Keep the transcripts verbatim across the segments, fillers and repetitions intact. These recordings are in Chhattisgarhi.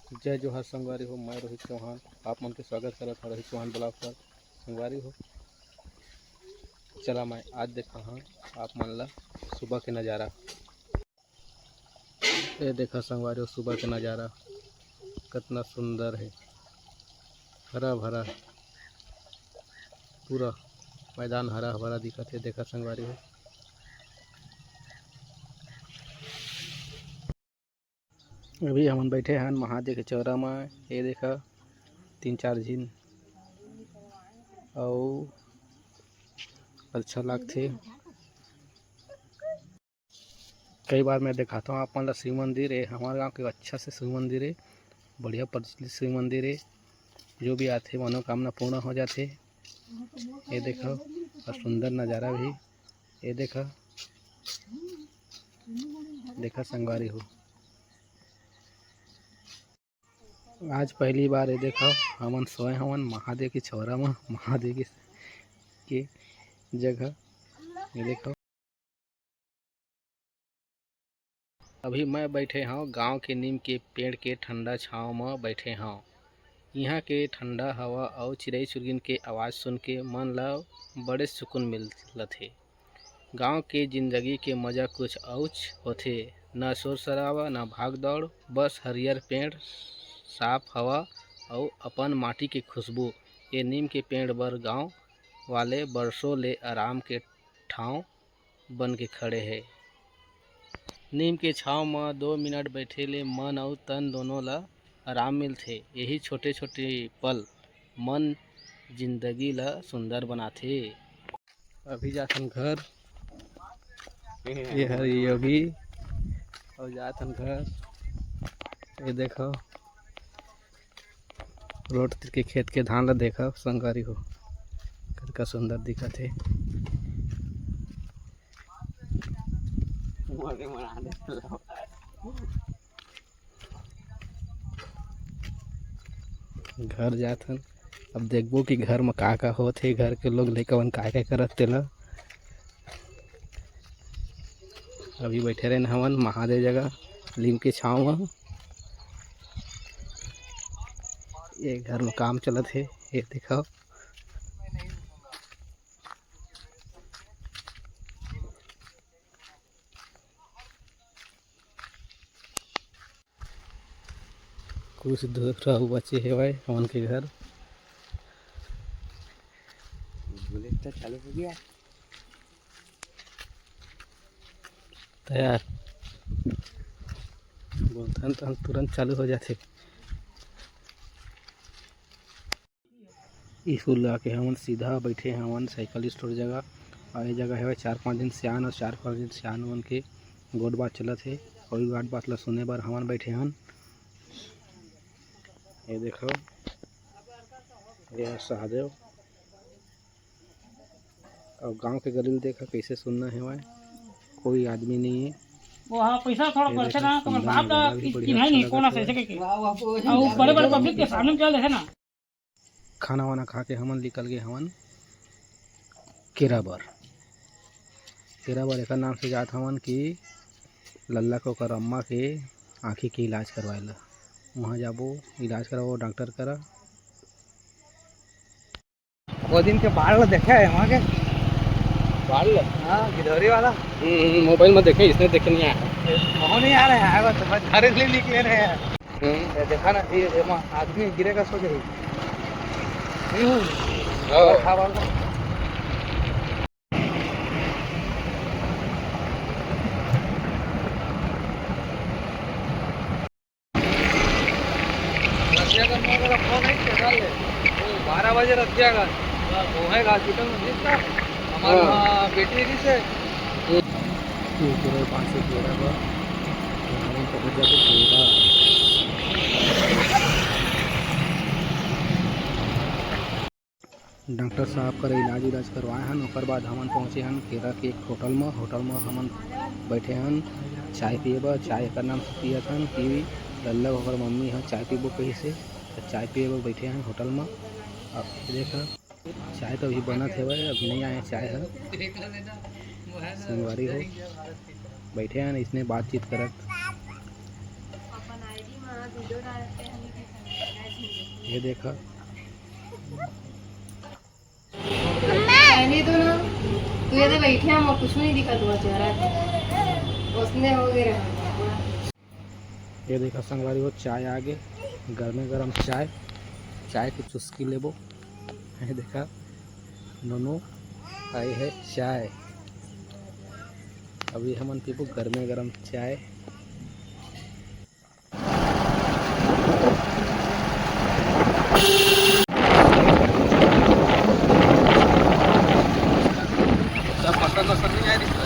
जय जोहार संगवारी हो, मैं रोहित चौहान, आप मन के स्वागत करत हौं रोहित चौहान ब्लॉग पर। संगवारी हो, चला मैं आज देखाहूँ आप मन ला सुबह के नज़ारा। ये देखा संगवारी हो, सुबह के नज़ारा कितना सुंदर है, हरा भरा, पूरा मैदान हरा भरा दिखत है। देखा संगवारी हो, अभी हमन बैठे हन महादेव के चौरा म। ये देखा, तीन चार झिन, अउ अच्छा लागथे। कई बार मैं देखाता हूँ आप मन ला शिव मंदिर, ये हमारे गांव के अच्छा से शिव मंदिर है, बढ़िया प्रचलित शिव मंदिर है। जो भी आथे, मनोकामना पूर्ण हो जाथे। ये देखो, और सुंदर नज़ारा भी। ये देखा, देखा संगवारी हो, आज पहली बार ये देखा, हमन सोए हवन महादेव के चौरा म, महादेव के, के जगह। ये देखा, अभी मैं बैठे हौं गांव के नीम के पेड़ के ठंडा छांव म बैठे हौं। इहां के ठंडा हवा अउ चिरई चुरगिन के आवाज सुन के मन ला बड़े सुकून मिलथे। गांव के जिंदगी के मजा कुछ अउच होथे, न शोर शराबा, न भाग दौड़, बस हरियर पेड़, साफ हवा अउ अपन माटी के खुशबू। ये नीम के पेड़ बर गांव वाले बरसों ले आराम के ठांव बन के खड़े हे। नीम के छांव म दो मिनट बैठे ले मन अउ तन दोनों ल आराम मिलथे। यही छोटे-छोटे पल मन जिंदगी ल सुंदर बनाथे। अभी जाथन घर, ये हर योगी, अउ जाथन घर। ये देखो, रोड तीर के खेत के धान ला देखा संगवारी हो, कतका सुंदर दिखत हे। घर जात हन, अब देखबो कि घर म का का होत हे, घर के लोग लइका मन का का करत तेला। अभी बैठे रहन हवन महादेव जगह लीम के छाँव म। ये घर म काम चलत हे, ये देखो। कुछ दूर अउ बचे हेवय हमन के घर। बोले तो चालू हो गया। तैयार। बोलथन तहन तुरंत चालू हो जाथे। स्कूल आके हमन सीधा बैठे हवन साइकिल स्टोर जगह। अउ ये जगह हवय चार पाँच दिन सियान अउ चार पाँच दिन सियान मन के गोठ बात चलत हे। अउ ये गोठ बात ला सुने बर हमन बैठे हन। ये देखो, ये ह सहदेव। अउ गांव के गली ल देखा, कैसे सुन्ना हेवय, कोई आदमी नहीं है। वो हाँ, पैसा थोड़ा ये बढ़थे देखो, ना, तो सुंदर बाप नजारा ला भी बढ़िया चिन्हाई नहीं, अच्छा कौन लगत है, हेवय। ऐसे करके। अउ बड़े-बड़े पब्लिक के सामने में चल देथे ना। खाना वाना खा के हमन निकल गए हवन केरा बर। केरा बर एकर नाम से जात हवन कि लल्ला के ओकर अम्मा के आँखी के इलाज करवाए ला। वहाँ जाबो, इलाज करवाबो डॉक्टर करा। वो दिन के बाढ़ ला देखे है वहाँ के? बाढ़ ला? हाँ, गिधौरी वाला। हम्म, हम्म, मोबाइल में देखे, इसने देखे नहीं आया। वहाँ नहीं आ रहे हैं, आएगा तो बस घर ले निकले रहे हैं। हम्म। ये देखा ना, ये, ये वहाँ आदमी गिरेगा, सो जाएगी। नहीं हो। हाँ। और खा वाला। रतिया का नौ बजे फोन है, क्या डाल ले? वो बारह बजे रतिया का। वो है हॉस्पिटल में, ठीक था? हमारे हाँ। वहाँ बेटी रही से। ये पूरे पाँच सौ तेरह का। हम पहुँच जाते तेरह। डॉक्टर साहब कर इलाज उलाज करवाए हन। ओकर बाद हमन पहुँचे हन केरा के एक होटल म। होटल म हमन बैठे हन चाय पिए बर। चाय एकर नाम से पियत हन कि लल्ला ओकर मम्मी ह चाय पीबो कहिस हे, त चाय पिए बर बैठे हन होटल म। अब देख, चाय तो अभी बनत हेवय, अभी नहीं आए चाय ह। संगवारी हो, बैठे हन इसने बातचीत करत। ये देखा, पहले तो ना तू ये बैठे हम कुछ नहीं दिखा तुम्हारा चेहरा, उसने हो गए रहा। ये देखा संगवारी हो, चाय आगे, गरमे गरम चाय, चाय के चुस्की लेबो। ये देखा नोनो, आई है चाय, अभी हमन पीबो गरमे गरम चाय। सब पसंद वसंद नहीं आए दिख रहा।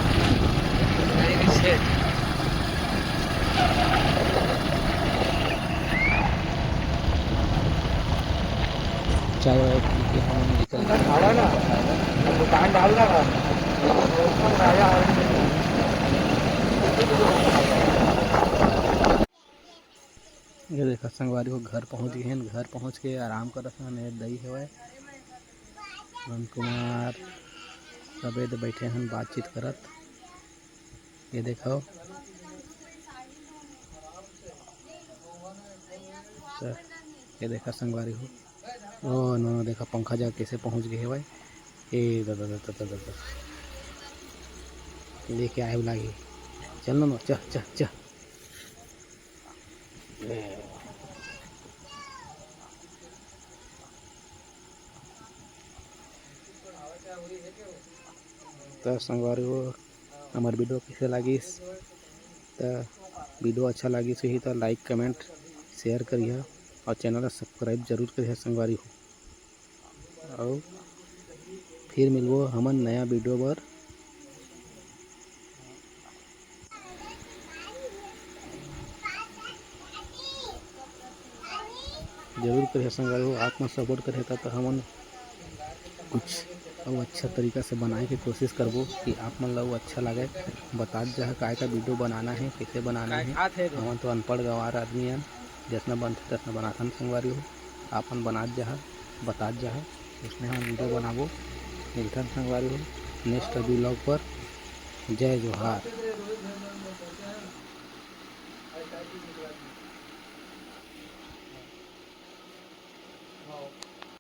चाय वाय पी के हम निकल गए। दुकान डाल रहा। ये देखा संगवारी हो, घर पहुंच गए हैं। घर पहुंच के आराम करत हन। ये दई हवय अरुण कुमार, सबे दे बैठे हन बातचीत करत। ये देखो, त ये देखा संगवारी हो, ओ नो नो, देखा पंखा जगह कैसे पहुंच गए हवय। ए दादा, दादा, दादा, दादा। लेके आए लागी। चल नो नो, चल, चल, चल। त संगवारी हो, हमर वीडियो कैसे लागिस? त वीडियो अच्छा लागिस होही त like, comment, share करिहा और चैनल ला subscribe जरूर करिहा संगवारी हो। और फिर मिलबो हमन नया वीडियो बर। जरूर करिहा संगवारी हो, आप मन support करिहा त, त हमन कुछ अउ अच्छा तरीका से बनाए के कोशिश करबो कि आप मन ला अउ अच्छा लगे। बतात जहा काय का वीडियो बनाना है, कैसे बनाना है। हमन तो अनपढ़ गंवार आदमी हन, जैसना बनथे तैसना बनाथन संगवारी हो। आप मन बनात जहा, बतात जहा, इसने हम वीडियो बनाबो। मिलथन संगवारी हो next vlog पर। जय जोहार।